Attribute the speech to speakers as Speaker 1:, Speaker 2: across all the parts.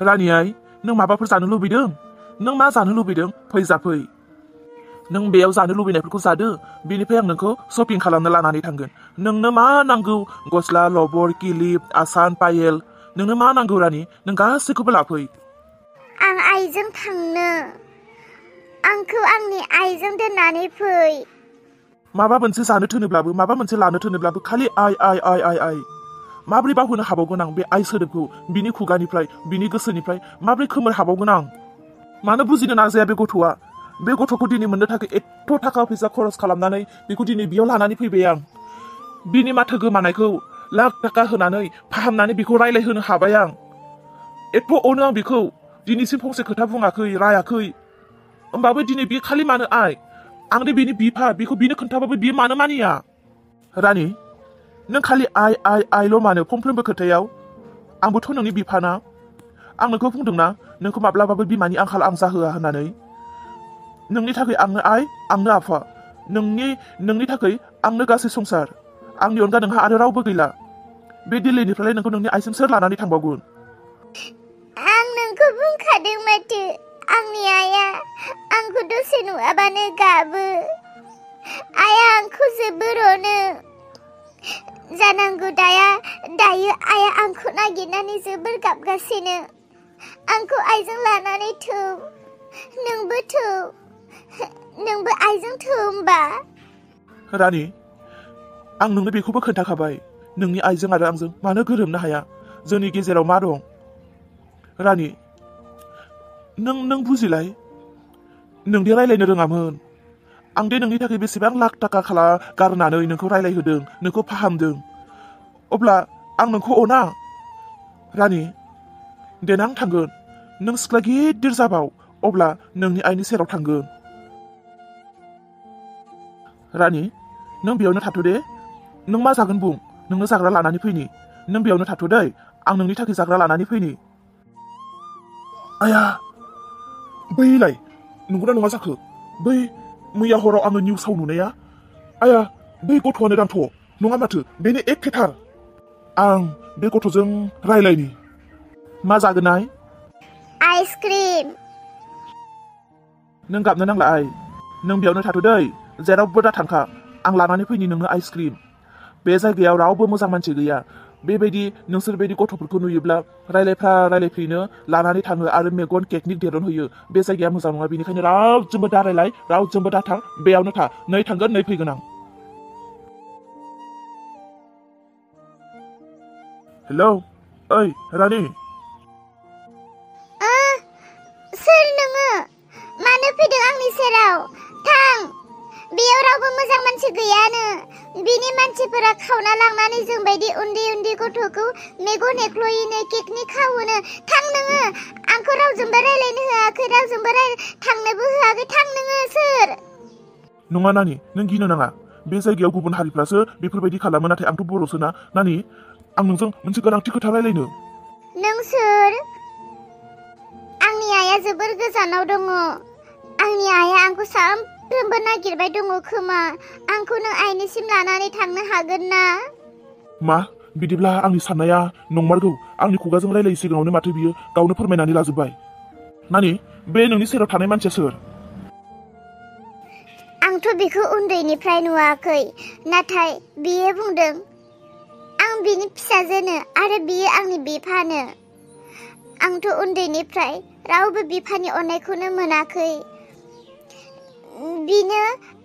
Speaker 1: रानियाय नों माबाफोर जानो लुबैदों नों मा जानो लुबैदों फै जाफै नों बेयाव जानो लुबैनायफोरखौ जादो बेनिफ्राय आं नोंखौ शपिं खालामनो लानानै थांगोन नोंनो मा नांगौ गस्ला लबर किलिप आसान पायेल नोंनो मा नांगौ रानि नों गासैखौबो लाफै
Speaker 2: आं आइजों थांनो आंखौ आंनि आइजों दोननानै फै
Speaker 1: माबा मोनसे जानो थोनोब्लाबो माबा मोनसे लानो थोनोब्लाबो खालि आइ माबोरै बावहोनो हाबावगोन आं बे आइ सोदोबखौ बिनि खुगानिफ्राय बिनि गोसोनिफ्राय माबोरै खोमोर हाबावगोन आं मानो बुजिनो नाजाया बे गथ'आ बे गथ'खौ दिनै मोननो थाखाय एथ' थाखा फैसा खरस खालामनानै बेखौ दिनै बेयाव लानानै फैबाय आं बिनि माथो गोमानायखौ लाख थाखा होनानै फाहामनानै बेखौ रायलायहोनो हाबाय आं एथ' अनो आं बेखौ दिनैसिम फंसे खोथा बुङाखै रायाखै होमबाबो दिनै बे खालि मानो आं दे बेनि बिफा बेखौ बिनो खोन्थाबाबो बियो मानो मानिया रानि नों खालि आइल' मानो फंफ्रोमबो खोथायाव आंबोथ' नोंनि बिफाना आं नोंखौ बुंदोंना नोंखौ माब्लाबाबो बिमानि आंखाल आं जाहोआ होननानै नोंनि थाखाय आंनो आइ आंनो आफा नोंनि थाखाय आंनो गासै संसार आंनि अनगा नोंहा आरो रावबो गैला बे दिल्लीनिफ्राय नोंखौ नोंनि आइसिम सोर लानानै थांबावगोन
Speaker 2: आं नोंखौ बुंखादों माथो आंनि आइया आंखौ दसे नुवाबानो गाबो आइया आंखौ जोबोर अनो जानांगौ दायो आइया आंखौ नागिरनानै जोबोर गाबगासिनो आंखौ आइजों लानानै थौ नोंबो आइजों थौ होमबा
Speaker 1: रानि आं नोंनो बेखौबो खोन्थाखाबाय नोंनि आइजों आरो आंजों मानो गोरोबनो हाया जोंनि गेजेराव मा दं रानि नों बुजिलाय नोंदि रायलायनो रोङामोन आं दे नोंनि थाखाय बेसेबां लाख थाखा गारनानै नोंखौ रायलायहोदों नोंखौ फाहामदों अब्ला आं नोंखौ अना रानि देनां थांगोन नों सिख्ला गिदिर जाबाव अब्ला नोंनि आइनि सेराव थांगोन रानि नों बेयावनो थाथ' दे नों मा जागोन बुं नोंनो जाग्रा लानानै फैनि नों बेयावनो थाथ' दै आं नोंनि थाखाय जाग्रा लानानै फैनि आया बैलाय नंगौना नङा जाखो बै मैया हराव आङो निउसाव नुनाया आया बै गथ'आनो दानथ' नङा माथो बेनो एखेथार आं बे गथ'जों रायलायनि मा जागोन आइ
Speaker 2: आइसक्रिम
Speaker 1: नों गाबनो नांला आइ नों बेयावनो थाथ' दै जेरावबो दा थांखा आं लानानै फैनि नोंनो आइसक्रिम बे जायगायाव रावबो मोजां मानसि गैया बेबायदि नोंसोर बायदि गथ'फोरखौ नुयोब्ला रायलायफ्रिनो लानानै थाङो आरो मेगन केकनिक देरन होयो बे जायगाया मोजां नङा बेनिखायनो रावजोंबो दा रायलाय रावजोंबो दा थां बेयावनो था नै थांगोन नै फैगोन आं हेलौ ओइ रानि
Speaker 2: सोर नोङो मानो फैदों आंनि सेराव थां बेयाव रावबो मोजां मानसि गैयानो बिनि मानसिफोरा खावना लांनानै जोंबायदि उन्दै गथ'खौ मेगन एख्ल'यैनो केकनि खावोनो थां नोङो आंखौ रावजोंबो रायलायनो होआखै रावजोंबो थांनोबो होआखै थां नोङो सोर
Speaker 1: नङा नानि नों गिनो नाङा बे जायगायाव गुबुन हारिफ्रासो बेफोरबायदि खालामो नाथाय आंथ' बर'सो ना नानि आं नोंजों मोनसे गोनांथि खोथा रायलायनो
Speaker 2: नों सोर आंनि आइया जोबोर गोजानाव दङ आंनि आइया आंखौ सानफ्रोमबो नागिरबाय दङ खोमा आंखौ नों आइनिसिम लानानै थांनो हागोन ना
Speaker 1: मा बिदिब्ला आंनि साननाया नंमारगौ आंनि खुगाजों रायलायै सिगाङावनो माथो बियो गावनो फोरमायनानै लाजोब्बाय नानि बे नोंनि सेराव थानाय मानसिया सोर
Speaker 2: आंथ' बेखौ उन्दैनिफ्राय नुवाखै नाथाय बियो बुंदों आं बिनि फिसाजोनो आरो बियो आंनि बिफानो आंथ' उन्दैनिफ्राय रावबो बिफानि अननायखौनो मोनाखै बिनो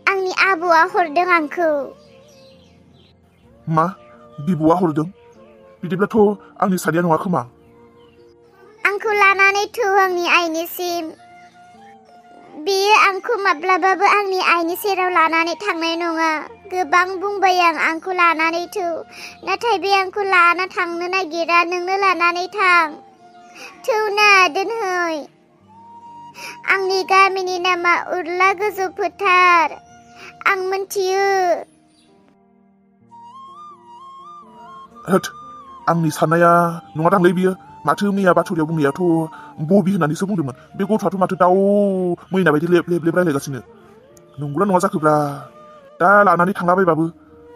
Speaker 2: आंनि आबौआ हरदों आंखौ
Speaker 1: मा बिबौआ हरदों बिदिब्लाथ' आंनि साननाया नङा खोमा
Speaker 2: आंखौ लानानै थौ आंनि आइनिसिम बियो आंखौ माब्लाबाबो आंनि आइनि सेराव लानानै थांनाय नङा गोबां बुंबाय आंखौ लानानै थौ नाथाय बे आंखौ लाना थांनो नागिरा नोंनो लानानै थां थौ ना दोनहै आंनि गामिनि नामा उरला गोजौ फोथार आं मोनथियो
Speaker 1: होद आंनि साननाया नङा दांलै बियो माथो मैया बाथौरियाव बुंनायाथ' बबि होननानैसो बुंदोंमोन बे गथ'आथ' माथो दाउ मैना बायदि लेब रायलायगासिनो नंगौना नङा जाखोब्रा दा लानानै थांलाबायबाबो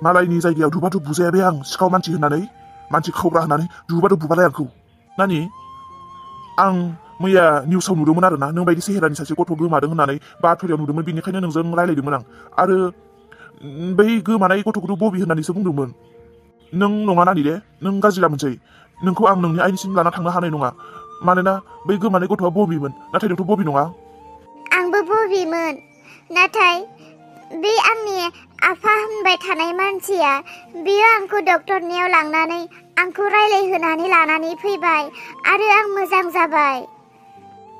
Speaker 1: मालायनि जायगायाव दुबाथ' बुजाया बे आं सिखाव मानसि होननानै मानसि खावग्रा होननानै दुबाथ' बुबालाय आंखौ नानि आं मैया निउसाव नुदोंमोन आरोना नों बायदि सेहेरानि सासे गथ' गोमादों होननानै बाथरियाव नुदोंमोन बेनिखायनो नोंजों रायलायदोंमोन आं आरो बै गोमानाय गथ'खौथ' बबि होननानैसो बुंदोंमोन नों नङा नानि दे नों गाज्रि दामोनसै नोंखौ आं नोंनि आइनिसिम लाना थांनो हानाय नङा मानोना बै गोमानाय गथ'आ बबिमोन नाथाय नोंथ' बबि नङा
Speaker 2: आंबो बबिमोन नाथाय बे आंनि आफा होनबाय थानाय मानसिया बियो आंखौ डक्टरनियाव लांनानै आंखौ रायलायहोनानै लानानै फैबाय आरो आं मोजां जाबाय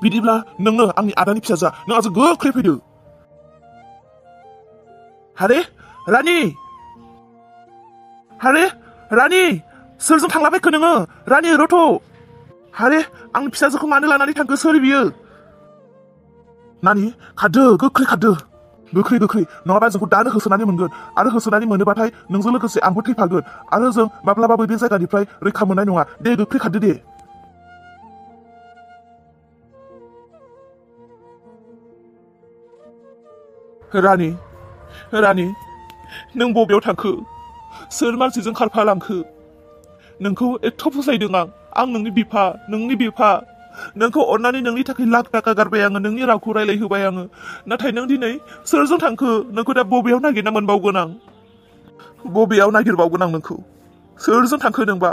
Speaker 1: बिदिब्ला नोंनो आंनि आदानि फिसाजा नों आजों गोख्रै फैदो हारे रानि हारे रानि सोरजों थांलाबायखो नोङो रानि रथ' हारे आंनि फिसाजोखौ मानो लानानै थांखो सोर बियो नानि खारदो गोख्रै खारदो गोख्रै गोख्रै नङाबा जोंखौ दानो होसोनानै मोनगोन आरो होसोनानै मोनोबाथाय नोंजों लोगोसे आंबो थैफागोन आरो जों माब्लाबाबो बे जायगानिफ्राय रैखा मोननाय नङा दे गोख्रै खारदो दे रानि रानि नों बबेयाव थांखो सोर मानसिजों खारफालांखो नोंखौ एथ' फसायदों आं नोंनि बिफा नोंखौ अननानै नोंनि थाखाय लाख थाखा गारबाय आङो नोंनि रावखौ रायलायहोबाय आङो नाथाय नों दिनै सोरजों थांखो नोंखौ दा बबेयाव नागिरना मोनबावगोन आं बबेयाव नागिरबावगोन आं नोंखौ सोरजों थांखो नोंबा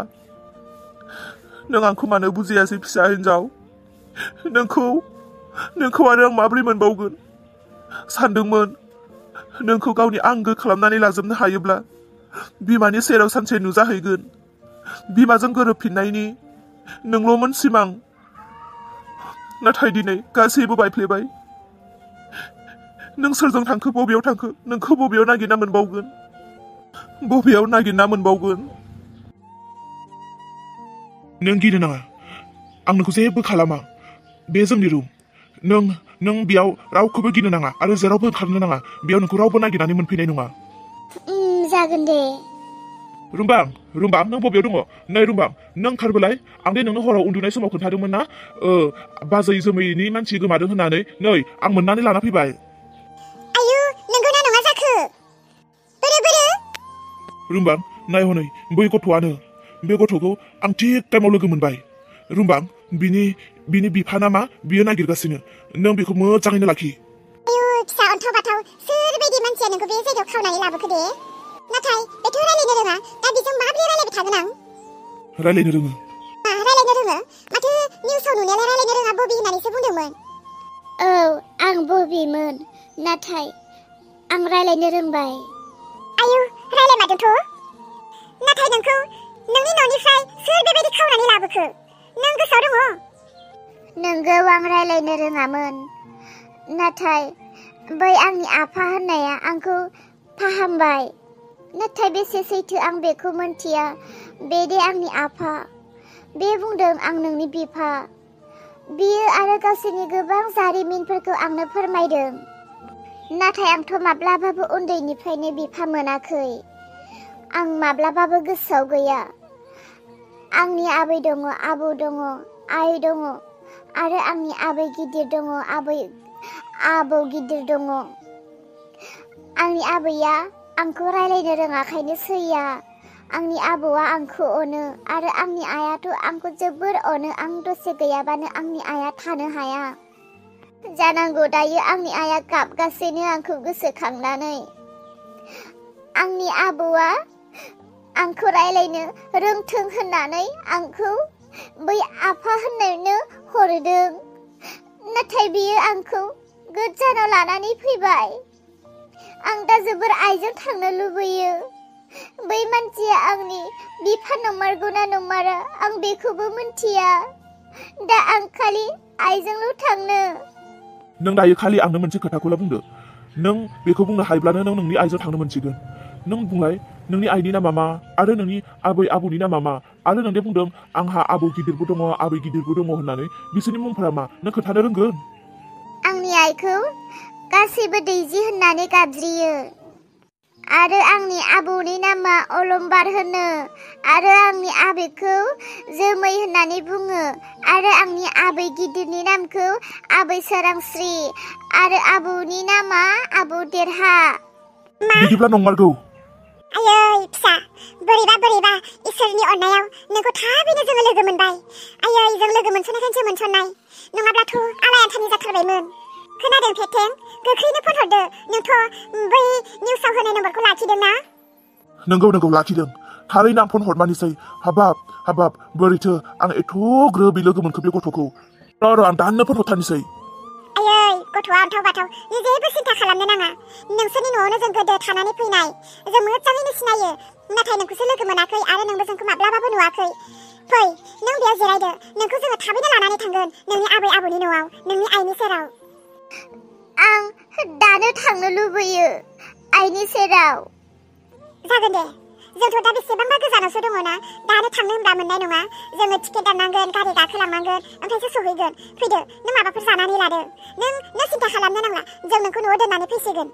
Speaker 1: नों आंखौ मानो बुजियासै फिसा हिनजाव नोंखौ आरो आं माब्रै मोनबावगोन सानदोंमोन नोंखौ गावनि आंगो खालामनानै लाजोबनो हायोब्ला बिमानि सेराव सानसे नुजाहैगोन बिमाजों गोरोबफिननायनि नोंल'मोन सिमां नाथाय दिनै गासैबो बायफ्लेबाय नों सोरजों थांखो बबेयाव थांखो नोंखौ बबेयाव नागिरना मोनबावगोन नों गिनो नाङा आं नोंखौ जेबो खालामा बे जोंनि रुम नों बेयाव रावखौबो गिनो नाङा आरो जेरावबो ओंखारनो नाङा बेयाव नोंखौ रावबो नागिरनानै मोनफैनाय नङा
Speaker 2: जागोन दे
Speaker 1: रुमबां नों बबेयाव दङ नै रुमबां नों ओंखारबोलाय आं दे नोंनो हराव उन्दुनाय समाव खोन्थादोंमोन ना बाजै जोमैनि मानसि गोमादों होननानै नै आं मोननानै लाना फैबाय
Speaker 2: आयु नोंगौना नङा जाखो बोरो
Speaker 1: रुमबां नाय हनै बै गथ'आनो बे गथ'खौ आं थिग टाइमाव लोगो मोनबाय रुमबां बिनि बिफा ना मा बियो नागिरगासिनो नों बेखौ मोजाङैनो लाखि
Speaker 2: आयु फिसा अन्थाव बाथाव सोरबायदि मानसिया नोंखौ बे जायगायाव खावनानै लाबोखो दे नाथाय बेथ' रायलायनो रोङा दा बेजों माबोरै रायलायबाय थागोन आं
Speaker 1: रायलायनो रोङो
Speaker 2: माथो निउसाव नुनायालाय रायलायनो रोङा बबि होननानैसो बुंदोंमोन औ आं बबिमोन नाथाय आं रायलायनो रोंबाय आयु रायलायमारदोंथ' नाथाय नोंखौ नोंनि न'निफ्राय सोर बेबायदि खावनानै लाबोखो नों गोसोआव दङ नोंगौ आं रायलायनो रोङामोन नाथाय बै आंनि आफा होननाया आंखौ फाहामबाय नाथाय बेसे सैथो आं बेखौ मोनथिया बे दे आंनि आफा बे बुंदों आं नोंनि बिफा बियो आरो गावसोरनि गोबां जारिमिनफोरखौ आंनो फोरमायदों नाथाय आंथ' माब्लाबाबो उन्दैनिफ्रायनो बिफा मोनाखै आं माब्लाबाबो गोसोआव गैया आंनि आबै दङ आबौ दङ आइ दङ आरो आंनि आबै गिदिर दङ आबौ गिदिर दङ आंनि आबैया आंखौ रायलायनो रोङाखायनो सैया आंनि आबौआ आंखौ अनो आरो आंनि आइयाथ' आंखौ जोबोर अनो आं दसे गैयाबानो आंनि आइया थानो हाया जानांगौ दायो आंनि आइया गाबगासिनो आंखौ गोसोखांनानै आंनि आबौआ आंखौ रायलायनो रोंथों होननानै आंखौ बै आफा होननायनो हरदों नाथाय बियो आंखौ गोजानाव लानानै फैबाय आं दा जोबोर आइजों थांनो लुबैयो बै मानसिया आंनि बिफा नंमारगौना नंमारा आं बेखौबो मिन्थिया दा आं खालि आइजोंल' थांनो
Speaker 1: नों दायो खालि आंनो मोनसे खोथाखौल' बुंदो नों बेखौ बुंनो हायोब्लानो नों नोंनि आइजों थांनो मोनसिगोन नों बुंलाय नोंनि आइनि नामा मा आरो नोंनि आबै आबौनि नामा मा आरो नों दे बुंदों आंहा आबौ गिदिरबो दङ आबै गिदिरबो दङ होननानै बिसोरनि मुंफोरा मा नों खोन्थानो रोंगोन
Speaker 2: आंनि आइखौ गासैबो दैजि होननानै गाबज्रियो आरो आंनि आबौनि नामा अलंबार होनो आरो आंनि आबैखौ जोमै होननानै बुङो आरो आंनि आबै गिदिरनि नामखौ आबै सोरांस्रि आरो आबौनि नामा आबौ देरहा
Speaker 1: बिदिब्ला नंमारगौ
Speaker 3: आयै फिसा बोरैबा इसोरनि अननायाव नोंखौ थाबैनो जोङो लोगो मोनबाय। आयै जों लोगो मोनसननायखायसो मोनसननाय, नङाब्लाथ' आलाय-आथानि जाथारबायमोन। खोनादों फेथें, गोख्रैनो फन हरदो। नोंथ' बै निउसाव होनाय नम्बरखौ लाखिदों ना?
Speaker 1: नंगौ लाखिदों। थारैनो आं फन हरमानिसै। हाबाब बोरैथो आं एथ' ग्रोबै लोगो मोनखो बे गथ'खौ। र' आं दाननो फन हरथारनोसै।
Speaker 3: आयै गथ'आ अन्थाव बाथाव, नों जेबो सिन्था खालामनो नाङा। नोंसोरनि न'आवनो जों गोदो थानानै फैनाय, जों मोजाङैनो सिनायो। नाथाय नोंखौसो लोगो मोनाखै आरो नोंबो जोंखौ माब्लाबाबो नुवाखै। फै नों बेयाव जिरायदो, नोंखौ जोङो थाबैनो लानानै थांगोन नोंनि आबै-आबौनि न'आव, नोंनि आइनि सेराव।
Speaker 2: आं दानो थांनो लुबैयो आइनि सेराव।
Speaker 3: जागोन दे, जोंथ' दा बेसेबांबा गोजानावसो दङ ना, दानो थांनो होनब्ला मोननाय नङा। जोङो टिकेट दाननांगोन, गारि गाखोलांनांगोन, ओमफ्रायसो सहैगोन। फैदो, नों माबाफोर जानानै लादो। नों सिन्था खालामनो नांला, जों नोंखौ न'आव दोननानै फैसिगोन।